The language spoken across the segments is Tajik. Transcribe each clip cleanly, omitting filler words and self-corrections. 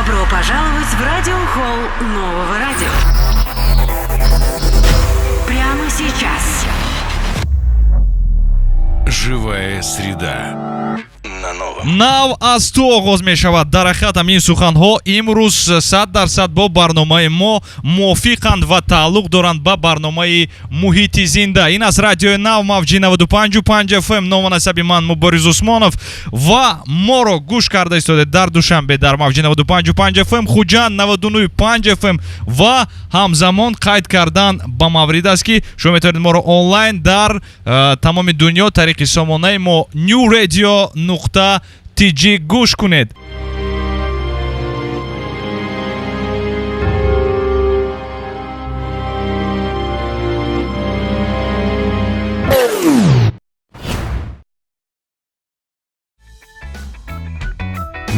Добро пожаловать в радиохолл нового радио. Прямо сейчас. Живая среда на новом. Нав аз ту оғоз мешавад. Дар ҳақиқат ҳам ин суханҳо имрӯз 100% бо барномаи мо мувофиқанд ва тааллуқ доранд ба барномаи муҳити зинда. Ин аст радиои Нав, мавҷи 95,5 FM. Ному насаби ман Мубориз Усмонов ва моро гӯш карда истодед дар Душанбе дар мавҷи 95,5 FM, Хуҷанд 99,5 FM ва ҳамзамон қайд кардан ба маврид аст, ки шумо метавонед моро онлайн дар тамоми дунё тариқи сомонаи мо newradio.tj гӯш кунед.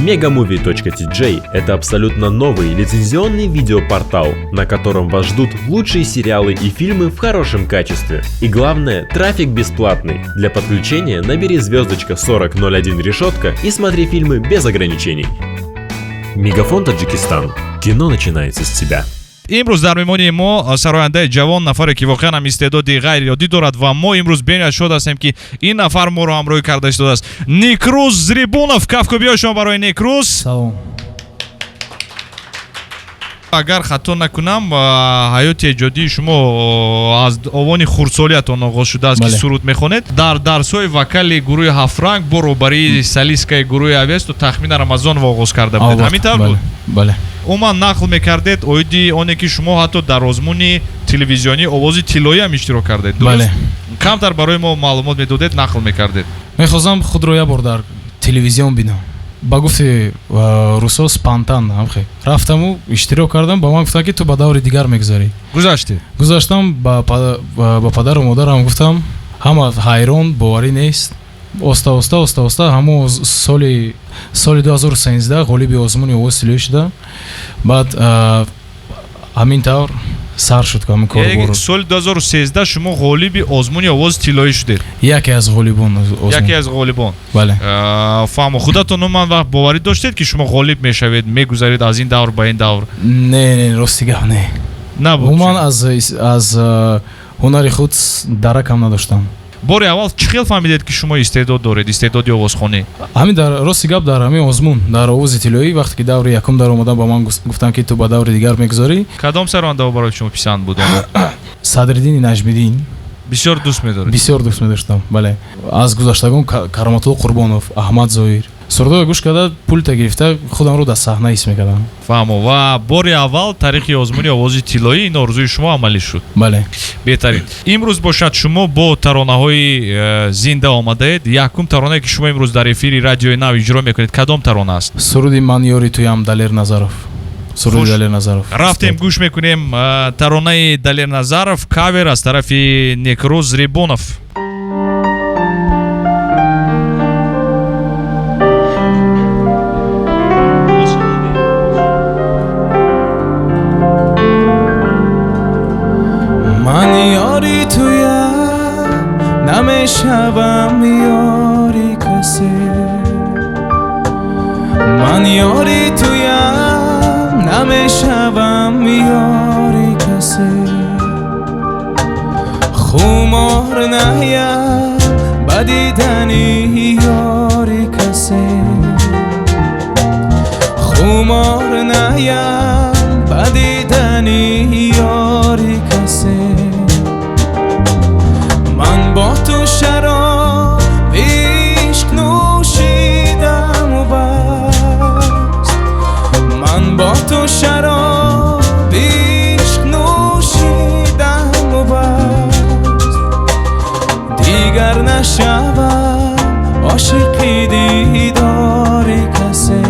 Megamovie.tj – это абсолютно новый лицензионный видеопортал, на котором вас ждут лучшие сериалы и фильмы в хорошем качестве. И главное, трафик бесплатный. Для подключения набери звездочка 4001 решетка и смотри фильмы без ограничений. Мегафон Таджикистан. Кино начинается с тебя. Имрӯз дар меҳмонии мо сарояндаи ҷавон, нафаре, ки воқеан ҳам истеъдоди ғайриоддӣ дорад ва мо имрӯз бениҳоят шод ҳастем, ки ин нафар моро ҳамроҳӣ карда истодааст. Никрӯз Зрибунов. Кафкӯбиҳои шумо барои Никрӯз. Салом. Агар хато накунам, ҳаёти эҷодии шумо аз овони хурдсолиятон оғоз шудааст, ки суруд мехонед. Дар дарсҳои вокали гурӯҳи Ҳафтранг бо роҳбарии солисткаи гурӯҳи Авесто Тахмина Рамазонова оғоз карда будед. Ҳамин тавр буд? Бале. Умуман, нақл мекардед оиди оне, ки шумо ҳатто дар озмуни телевизионии Овози тиллоӣ ҳам иштирок кардед, дуруст? Бале. Камтар барои мо маълумот медодед, нақл мекардед. Мехостам худро як бор дар телевизион бинам. Ба гуфти русо, спонтанно ҳамхе рафтаму иштирок кардам. Ба ман гуфтанд, ки ту ба даври дигар мегузарӣ. Гузаштед? Гузаштам. Ба падару модарам гуфтам, ҳама ҳайрон, боварӣ нест. Оста оста, оста оста ҳамон соли 2013 ғолиби озмуни Овози тиллоӣ шуда. Баъд ҳамин тавр сар шуд ҳамин корбор. Соли 2013 шумо ғолиби озмуни Овози тиллоӣ шудед? Яке аз ғолибон. Яке аз ғолибон. Бале. Фаҳмо. Худатон умуман вақт боварӣ доштед, ки шумо ғолиб мешавед, мегузаред аз ин давр ба ин давр? Не, не, рости гап, не. Набуд? Умуман аз ҳунари худ даракам надоштам. Бори аввал чӣ хел фаҳмидед, ки шумо истеъдод доред, истеъдоди овозхонӣ? Ҳамин, дар рости гап, дар ҳамин озмун, дар Овози тиллоӣ, вақте ки даври якум даромадам, ба ман гуфтанд, ки ту ба даври дигар мегузарӣ. Кадом сарояндаҳо барои шумо писанд буданд? Садриддини Наҷмиддин. Бисёр дӯст медоред? Бисёр дӯст медоштам, бале. Аз гузаштагон Кароматулло Қурбонов, Аҳмад Зоир. Сурудҳоро гӯш карда, пульта гирифта, худамро дар саҳна ҳис мекардам. Фаҳмо. Ва бори аввал таърихи озмуни Овози тиллоӣ ин орзуи шумо амалӣ шуд. Бале. Беҳтарин. Имрӯз бошад, шумо бо таронаҳои зинда омадаед. Якум таронае, ки шумо имрӯз дар эфири радиои Нав иҷро мекунед, кадом тарона аст? Суруди «Ман ёри туям», Далер Назаров, суруди Далер Назаров. Рафтем, гӯш мекунем таронаи Далер Назаров, кавер аз тарафи Некрӯз Зрибунов. Ман ёри туям, намешавам ёри касе. Ман ёри туям, намешавам ёри касе. Хумор наям ба дидани ёри касе, хумор наям ба дидани ёри касе. Ман бо ту шароби ишқ нӯшидаму бас. Ман бо ту шароби ишқ нӯшидаму бас. Дигар нашавам ошиқи дидори касе.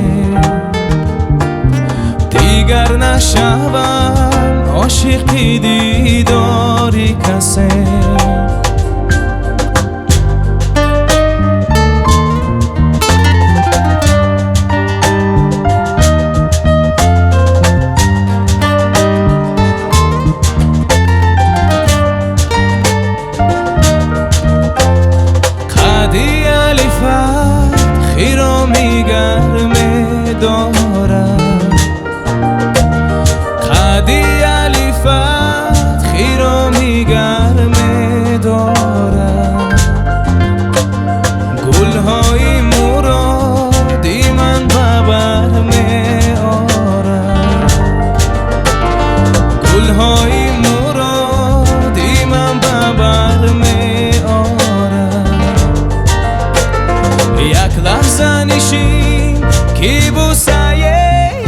Ки бӯсае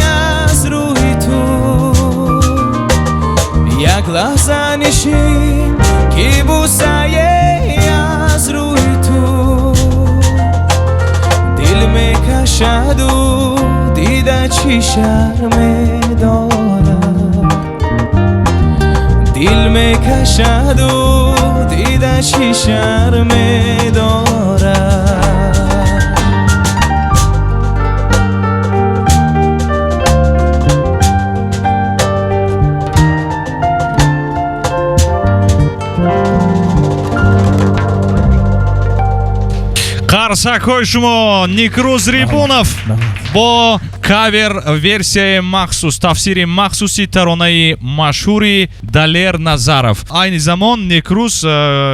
аз рӯи ту, як лаҳза нишин, ки бӯсае аз рӯи ту. Дил мекашаду дида чӣ шарме дорад, дил мекашаду дида чӣ шарме дорад. Қарсакҳои шумо, Никрӯз Рибонов бо кавер версияи махсус, тафсири махсуси таронаи машҳури Далер Назаров. Айни замон, Никрӯз,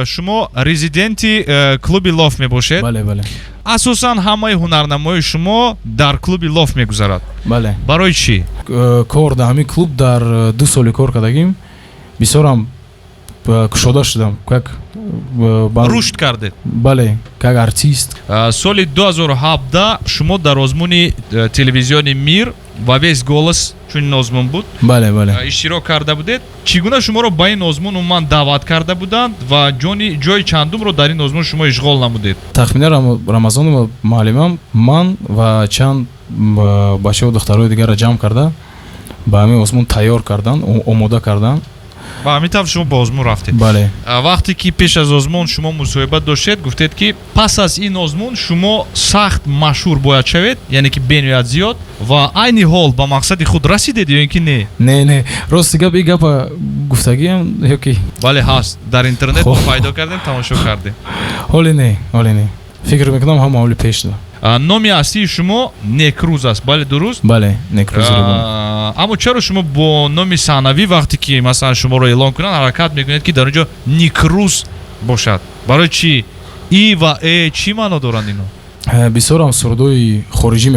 шумо резиденти клуби Лоф мебошед. Бале, бале. Асосан ҳамаи ҳунарнамои шумо дар клуби Лоф мегузарад. Бале. Барои чӣ? Кор дар ҳамин клуб дар 2 соли кор кардагим, бисёрам кушода шудам, как Рушд кардед. Бале, как артист. Соли 2017 шумо дар озмуни телевизиони Мир «Во весь голос», чунин озмун буд, Бале, бале. Иштирок карда будед. Чӣ гуна шуморо ба ин озмун умуман даъват карда буданд ва ҷони ҷои чандумро дар ин озмун шумо ишғол намудед? Тахмина Рамазонова муаллимам ман ва чанд бачаву духтарои дигарро ҷамъ карда, ба ҳамин озмун тайёр кардан, омода кардан. Ва ҳамин тавр шумо ба озмун рафтед? Бале. Вақте ки пеш аз озмун шумо мусоҳиба доштед, гуфтед, ки пас аз ин озмун шумо сахт машҳур бояд шавед, яъне ки бениҳоят зиёд, ва айни ҳол ба мақсади худ расидед ё ин ки не? Не, не, рости гап, ин гапа гуфтагиам ё ки? Бале, ҳаст дар интернет, мо Хоб. пайдо кардем, тамошо кардем. Ҳоле не, ҳоле не, фикр мекунам, ҳама ҳоли пеш да. Номи аслии шумо Некрӯз аст, бале, дуруст? Бале, Некрӯз Рибонов. Аммо чаро шумо бо номи саҳнавӣ, вақте ки масалан шуморо эълон кунанд, ҳаракат мекунед, ки дар он ҷо Никрӯз бошад? Барои чӣ? И ва э чӣ маъно доранд ино? Бисёрам сурудои хориҷӣ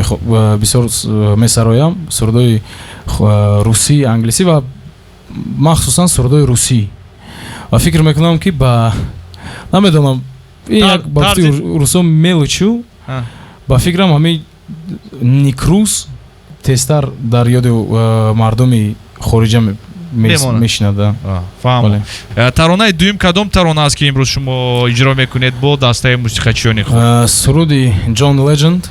бисёр месароям, сурудои русӣ, англисӣ ва махсусан сурудои русӣ, ва фикр мекунам, ки ба намедонам, ин як ба гуфти русо мелочь, ба фикрам, ҳамин Никрӯз тезтар дар ёди мардуми хориҷа Мемонад. мешинад, да. Фаҳмам. Бале. Таронаи дуюм кадом тарона аст, ки имрӯз шумо иҷро мекунед бо дастаи мусиқачиёни худ? Суруди John Legend,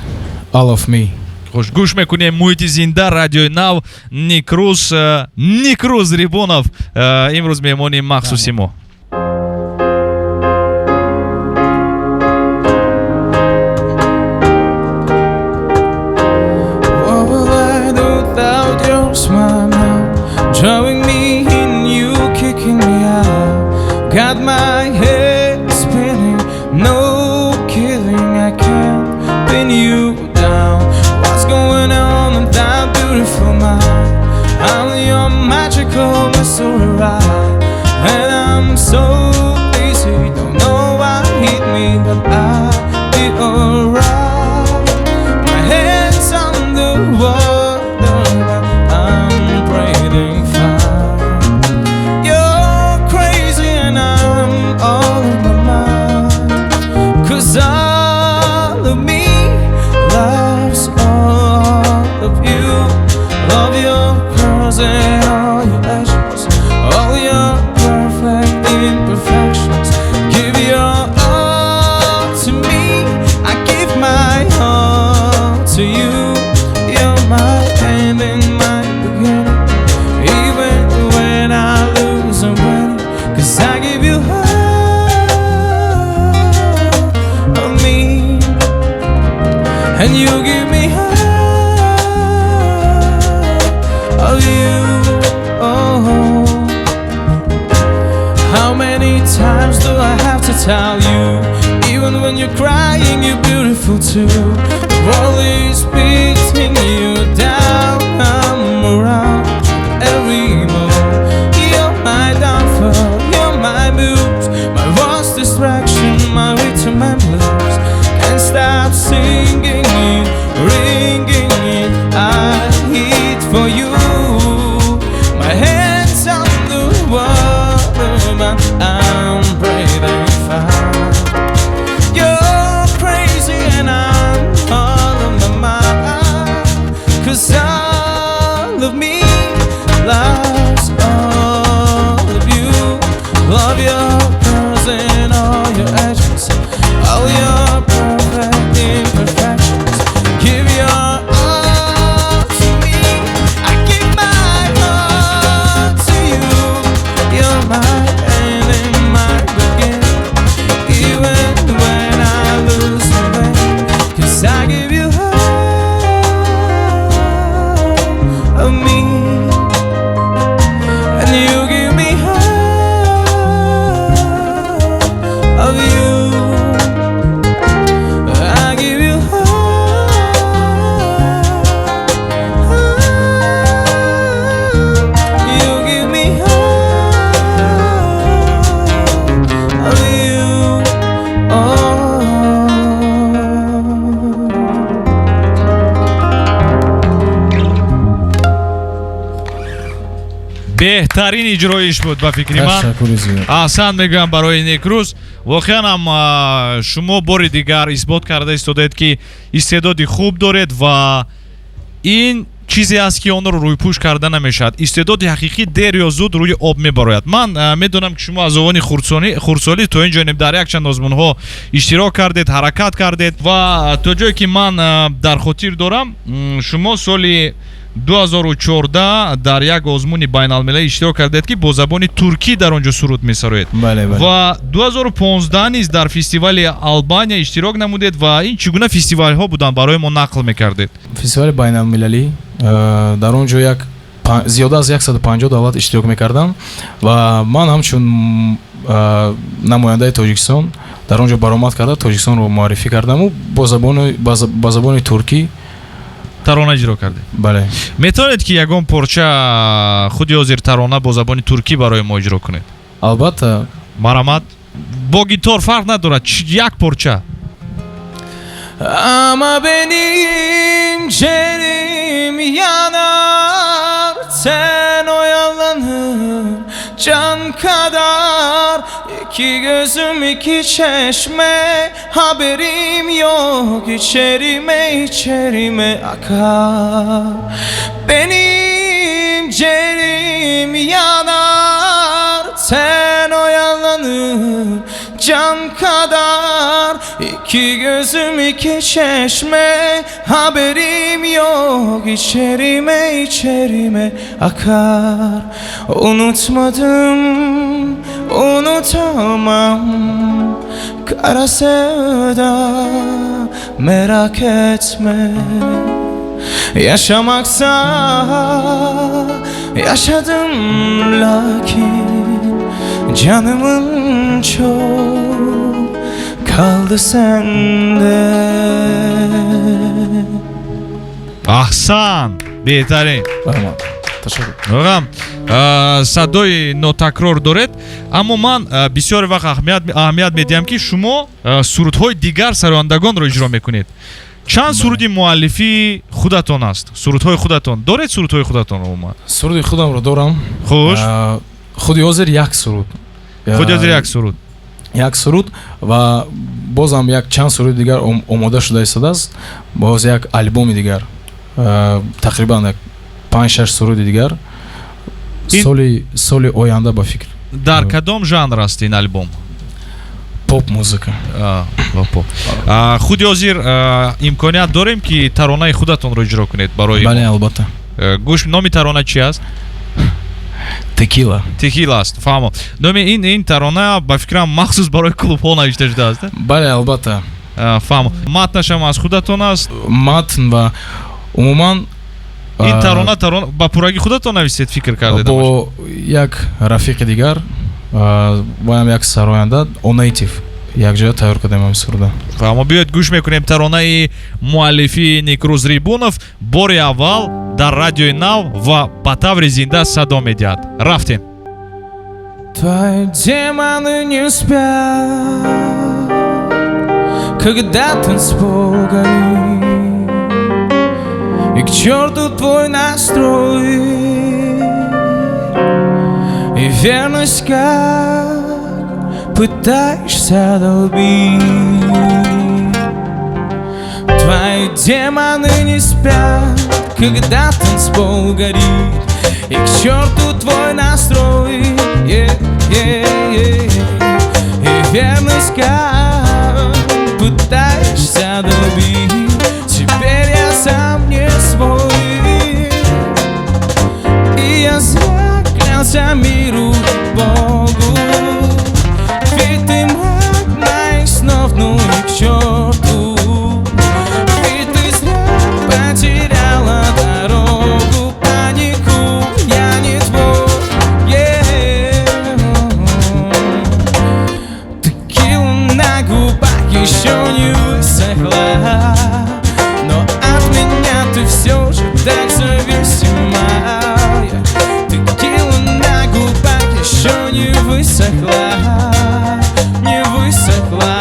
All of Me. Хуш, гӯш мекунем. Муҳити зинда, Радиои Нав, Никрӯз, Никрӯз Рибонов имрӯз меҳмони махсуси мо. What will I do without your smile now? Drawing me in, you kicking me out. Got my head spinning, no kidding, I can't pin you down. What's going on in that beautiful mind? I'm your magical mystery ride, and I'm so busy, don't know why hit me, but I'll be alright. My head's under water, but I'm breathing fine. You're crazy and I'm all in my mind. 'Cause all of me loves all of you. Love your curls and all your lashes, all your perfect imperfections. Give your all to me. I give my all to you. You're my end and my beginning. Even when I lose, I'm winning. 'Cause I give you all of me. And you give me all of you. Oh. How many times do I have to tell you? Even when you're crying, you're beautiful too. The world is beating you down. I'm around every move. You're my downfall, you're my muse, my worst distraction, my way to my blues. Can't stop singing it, ringing it. I hit for you. My head's under water, but I'm breathing fine. You're crazy and I'm all of my mind. Беҳтарин иҷроиш буд ба фикри ман. Ташаккури зиёд. Аҳсан мегӯям барои Некрӯз. Воқеан ҳам шумо бори дигар исбот карда истодаед, ки истеъдоди хуб доред ва ин чизе аст, ки онро рӯйпӯш карда намешавад. Истеъдоди ҳақиқӣ дер ё зуд рӯи об мебарояд. Ман медонам, ки шумо аз овони хурдсолӣ то ин ҷониб дар якчанд озмунҳо иштирок кардед, ҳаракат кардед ва то ҷое ки ман дар хотир дорам, шумо соли 2014 дар як озмуни байналмилалӣ иштирок кардед, ки бо забони туркӣ дар он ҷо суруд месароед. Бале, бале. Ва 2015 низ дар фестивали Албания иштирок намудед. Ва ин чӣ гуна фестивалҳо буданд, барои мо нақл мекардед? Фестивали байналмилалӣ, дар он ҷо як зиёда аз 150 давлат иштирок мекарданд ва ман ҳамчун намояндаи Тоҷикистон дар он ҷо баромад карда, Тоҷикистонро муаррифӣ кардаму ба забони туркӣ тарона иҷро кардед. Бале. Метавонед, ки ягон порча худи ҳозир тарона бо забони туркӣ барои мо иҷро кунед? Албатта. Марҳамат, бо гитор фарқ надорад, як порча. Ama benim ciğerim yanar, ten oyalanır can kadar. İki gözüm iki çeşme, haberim yok, içerime içerime akar. Benim ciğerim yanar, ten oyalanır can kadar. İki gözüm iki çeşme, haberim yok, içerime içerime akar. Unutmadım, unutamam, kara sevda, merak etme. Yaşamaksa yaşadım, lakin canımın çok kaldı sende. Аҳсан, беҳтарин. Раҳмат, ташаккур. Воқеан садои нотакрор доред, аммо ман бисёр вақт аҳамият медиҳам, ки шумо сурудҳои дигар сарояндагонро иҷро мекунед. Чанд суруди муаллифии худатон аст? Сурудҳои худатон доред, сурудҳои худатон умуман? Суруди худамро дорам. Хуш. Худи ҳозир як суруд. Худи ҳозир як суруд. Як суруд ва бозам як чанд суруди дигар омода шуда истодааст. Боз як альбоми дигар, тақрибан як панҷ шаш суруди дигар соли оянда, ба фикр. Дар кадом жанр аст ин альбом? Поп музыка. Поп. Худи ҳозир имконият дорем, ки таронаи худатонро иҷро кунед барои? Бале, албатта. Гӯш, номи тарона чи аст? Текила. Текила аст, фаҳмо. Номи ин тарона, ба фикрам, махсус барои клубҳо навишта шудааст. Бале, албатта. Фаҳмо, матнашам аз худатон аст? Матн ва умуман. Ин тарона ба пуррагӣ худатон нависед, фикр кардед? Бо як рафиқи дигар, боям як сароянда Онейтив, якҷоя тайёр кардем ҳамин суруда. Фаҳмо, биёед, гӯш мекунем таронаи муаллифии Некрӯз Рибунов, бори аввал дар Радиои Нав ва ба таври зинда садо медиҳад. Рафтем. Твои демоны не спят, когда танцпол горит, и к черту твой настрой и верность, как пытаешься долбить. Твои демоны не спят, когда танцпол горит, и к черту твой настрой, yeah, yeah, yeah. И верность, как пытаешься долбить. Теперь я сам не свой, и я зря клялся миру и Богу, ведь ты мрак моих снов, ну и к черту. Ведь ты зря потеряла дорогу, панику, я не твой, yeah. Текила на губах еще не высохла, но от меня ты все же так зависима. Текила на губах еще не высохла, не высохла,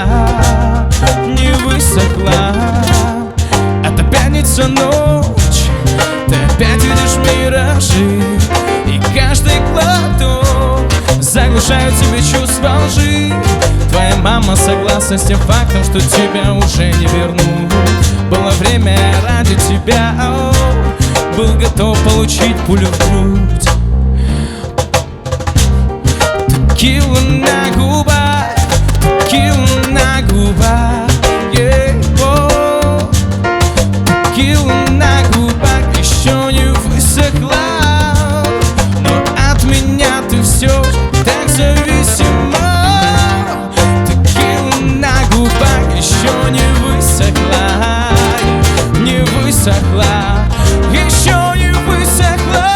не высохла. Это пятница ночь, ты опять видишь миражи, и каждый глаз Внушаю тебе чувства лжи. Твоя мама согласна с тем фактом, что тебя уже не вернут. Было время ради тебя, о, был готов получить пулю в грудь. Текила на губах, текила на губах, yeah, oh. Текила на губах еще не высохла, но от меня ты все так зависима. Текила на губах еще не высохла, не высохла, еще не высохла.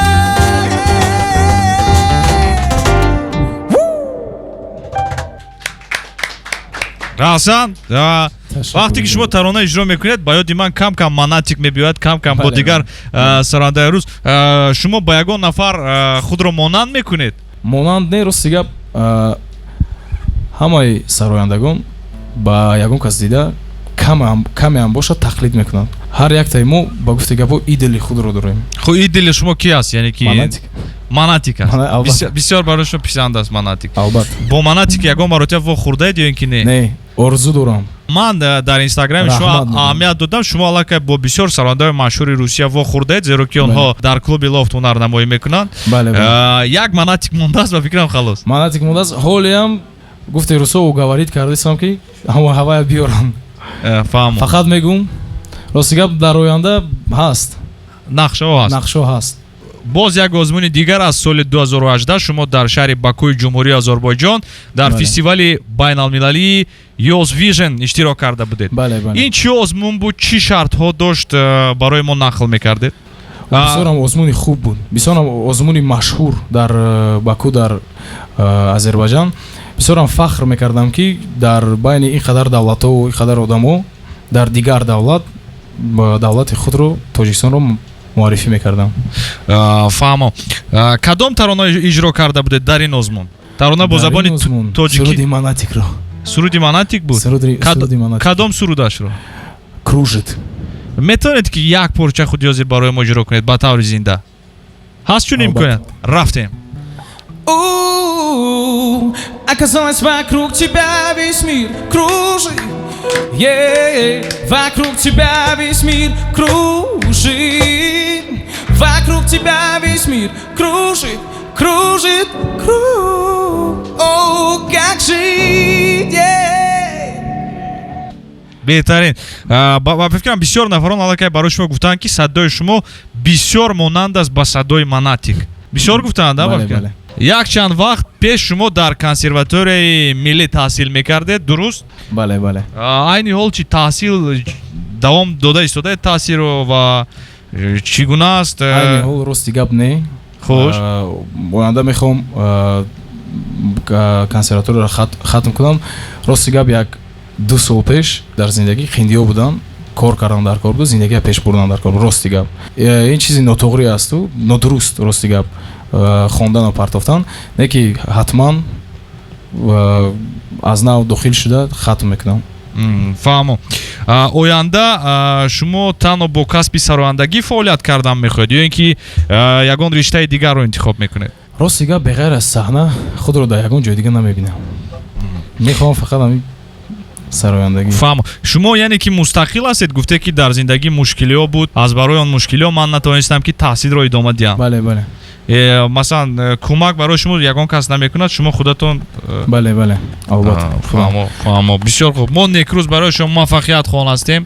Асан, вақте ки шумо тарона иҷро мекунед, ба ёди ман кам-кам Монатик мебиёяд, кам-кам бо дигар сарандаи рус. Шумо ба ягон нафар худро монанд мекунед? Монанд не, рости гап, ҳамаи сарояндагон ба ягон кас дида камеам бошад тақлид мекунанд. Ҳар яктаи мо ба гуфти гапҳо идоли худро дорем. Хуб, идоли шумо ки аст? Яъне ки Монатик. Монатик аст. Бисёр барои шумо писанд аст Монатик. Албатта. Бо Монатик ягон маротиба вохӯрдаед ё ин ки не? Не, орзу дорам. Ман дар инстаграми шумо аҳамият додам, шумо аллакай бо бисёр сарояндаҳои машҳури Русия вохӯрдаед, зеро ки онҳо дар клуби Лофт ҳунарнамоӣ мекунанд. Як Монатик мондааст, ба фикрам халос. Монатик мондааст. Ҳолиам гуфти русо уговорит кардисам ки ҳамо ҳавая биёрам. Фаҳмам. Фақат мегӯм, рости гап, дар оянда ҳаст. Нақшаҳо ҳаст. Нақшаҳо ҳаст. Боз як озмуни дигар аз соли 2018 шумо дар шаҳри Бакуи Ҷумҳурии Озарбойҷон дар фестивали байналмилалии Yoz Vision иштирок карда будед. Ин чӣ озмун буд, чӣ шартҳо дошт, барои мо нақл мекардед? Бисёрам озмуни хуб буд, бисёрам озмуни машҳур дар Баку, дар Озарбойҷон. Бисёрам фахр мекардам, ки дар байни ин қадар давлатҳо, ин қадар одамо дар дигар давлат давлати худро, Тоҷикистонро муаррифӣ мекардам. Фаҳмам. Кадом тарона иҷро карда будед дар ин озмун? Тарона бо забони тоҷикӣ? Суруди Монатикро. Суруди Монатик буд? Суруди Монатик. Кадом сурудашро? Кружит. Метавонед ки як порча худи барои мо иҷро кунед ба таври зинда? Ҳаст чунин имконият? Рафтем. Оказалось, вокруг тебя весь мир кружит. Вокруг тебя весь мир кружит. Вокруг тебя весь мир кружит, кружит, кружит. О, как жить! Беҳтарин. Ба фикрам бисёр нафарон аллакай барои шумо гуфтанд, ки садои шумо бисёр монанд аст ба садои Монатик. Бисёр гуфтанд, ба фикрам? Якчанд вақт пеш шумо дар консерваторияи миллӣ таҳсил мекардед, дуруст? Бале, бале. Айни ҳол чи таҳсил давом дода истодаед таҳсилро ва чӣ гуна аст? Айни ҳол рости гап не. Хуш. Оянда мехоҳам консерваторияро хатм кунам. Рости гап, 1-2 сол пеш дар зиндагӣ хиндиҳо будам, кор кардан дар кор буд, зиндагиро пеш бурдан дар кор буд. Рости гап, ин чизи нотоғрӣ асту нодуруст, рости гап, хондану партофтан, не ки ҳатман аз нав дохил шуда хатм мекунам. Фаҳмам. Оянда шумо танҳо бо касби сарояндагӣ фаъолият кардан мехоҳед ё ин ки ягон риштаи дигарро интихоб мекунед? Рости гап, беғайр аз саҳна худро дар ягон ҷои дигар намебинам. Мехоҳам фақат ҳамин сарояндагӣ. Фаҳмам. Шумо яъне ки мустақил ҳастед, гуфте ки дар зиндагӣ мушкилиҳо буд, аз барои он мушкилиҳо ман натавонистам ки таҳсилро идома диҳам. Бале, бале. Масалан, кӯмак барои шумо ягон кас намекунад, шумо худатон? Бале, бале, албатта. Фаҳмо, фаҳмо. Бисёр хуб. Мо некрӯз барои шумо муваффақият хоҳон ҳастем.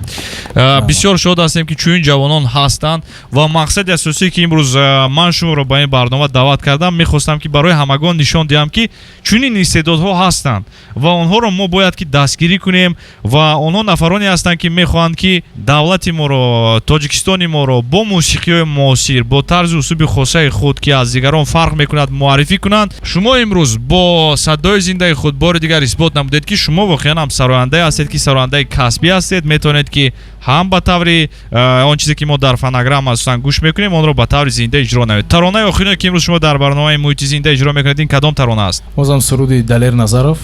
Бисёр шод ҳастем, ки чунин ҷавонон ҳастанд ва мақсади асосие ки имрӯз ман шуморо ба ин барнома даъват кардам, мехостам ки барои ҳамагон нишон диҳам, ки чунин истеъдодҳо ҳастанд ва онҳоро мо бояд ки дастгирӣ кунем ва онҳо нафароне ҳастанд, ки мехоҳанд ки давлати моро, Тоҷикистони моро бо мусиқиҳои муосир, бо тарзи усуби хосаи худ, ки аз дигарон фарқ мекунад, муаррифӣ кунанд. Шумо имрӯз бо садои зиндаи худ бори дигар исбот намудед, ки шумо воқеан ҳам сарояндае ҳастед, ки сарояндаи касбӣ ҳастед. Метавонед ки ҳам ба таври он чизе ки мо дар фонограмма асосан гӯш мекунем, онро ба таври зинда иҷро намоед. Таронаи охирине ки имрӯз шумо дар барномаи муҳити зинда иҷро мекунед, ин кадом тарона аст? Бозам суруди Далер Назаров,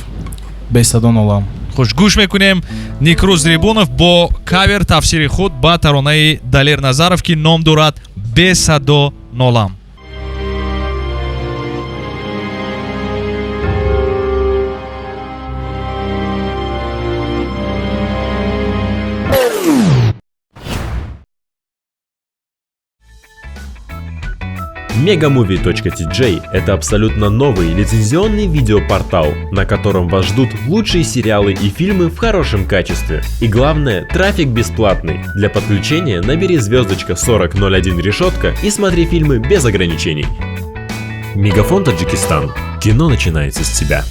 Бесадо нолам. Хуш, гӯш мекунем. Некрӯз Трибунов бо кавер тафсири худ ба таронаи Далер Назаров, ки ном дорад Бесадо нолам. Megamovie.tj – это абсолютно новый лицензионный видеопортал, на котором вас ждут лучшие сериалы и фильмы в хорошем качестве. И главное, трафик бесплатный. Для подключения набери звездочка 4001 решетка и смотри фильмы без ограничений. Мегафон Таджикистан. Кино начинается с тебя.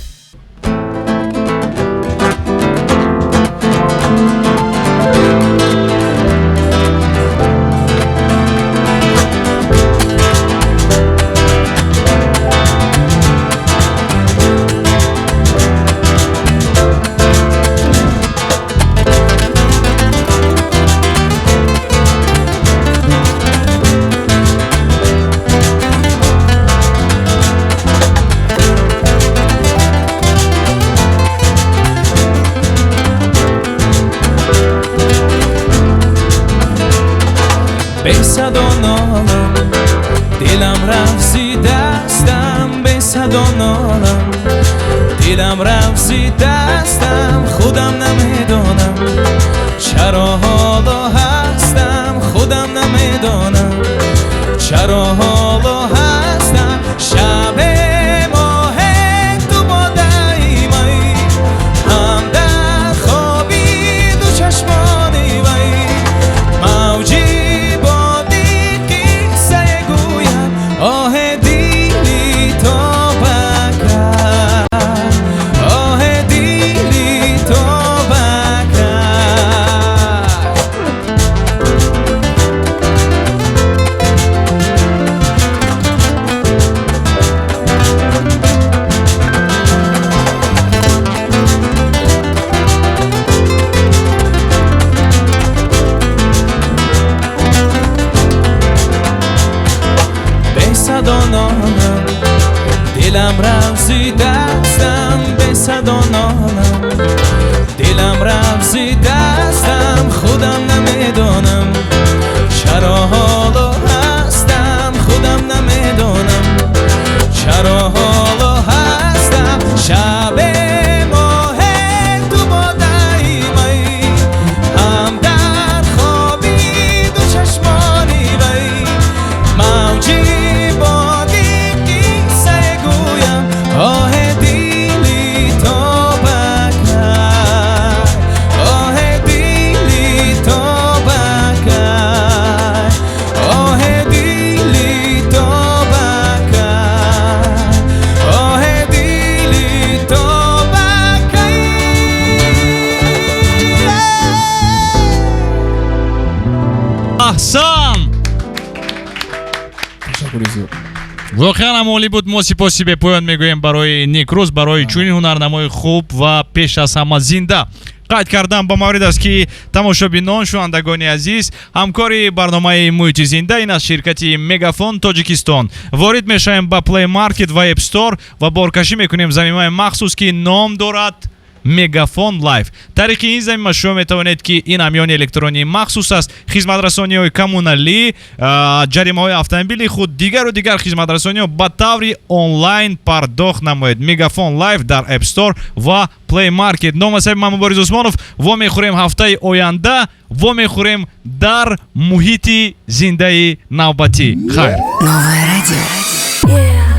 Бесадо нолам, дилам рафт зи дастам. Бесадо нолам, дилам рафт зи дастам. Худам намедонам чаро ҳоло ҳастам. Худам намедонам чаро ҳоло ҳастам. Шабе моҳе ту бодаи май, ҳам дар хоби ду чашмони вай. Мавҷи боди қиссае гӯяд, оҳе дили то ба кай, оҳе дили то ба кай. Бесадо нолам, дилам рафт зи дастам. Бесадо нолам, дилам рафт зи дастам. Худам намедонам чаро ҳоло ҳастам. Худам намедонам чаро ҳоло ҳастам. Шабе моҳе ту бодаи май, ҳам дар хоби ду чашмони вай. Мавҷи боди қиссае гӯям, оҳе дили то ба кай, оҳе дили то ба кай, оҳе дили то ба кай, оҳе дили то ба кай. Аҳсан! Ташаккури зиёд. Воқеан ҳам олӣ буд. Мо сипоси бепоён мегӯем барои Некрӯз, барои чунин ҳунарнамои хуб ва пеш аз ҳама зинда. Қайд кардан ба маврид аст, ки тамошобинон, шунавандагони азиз, ҳамкори барномаи Муҳити зинда ин аз ширкати Мегафон Тоҷикистон. Ворид мешавем ба Play Market ва App Store ва боркашӣ мекунем замимаи махсус, ки ном дорад Мегафон Лайф. Тариқи ин замима шумо метавонед, ки ин ҳамёни электронии махсус аст, хизматрасониҳои коммуналӣ, ҷаримаҳои автомобили худ, дигару дигар хизматрасониҳо ба таври онлайн пардохт намоед. Мегафон Лайф дар App Store ва Play Market. Ном асаби ман Мубориз Усмонов. Вомехӯрем ҳафтаи оянда, вомехӯрем дар муҳити зиндаи навбатӣ. Хайр. Новое радио.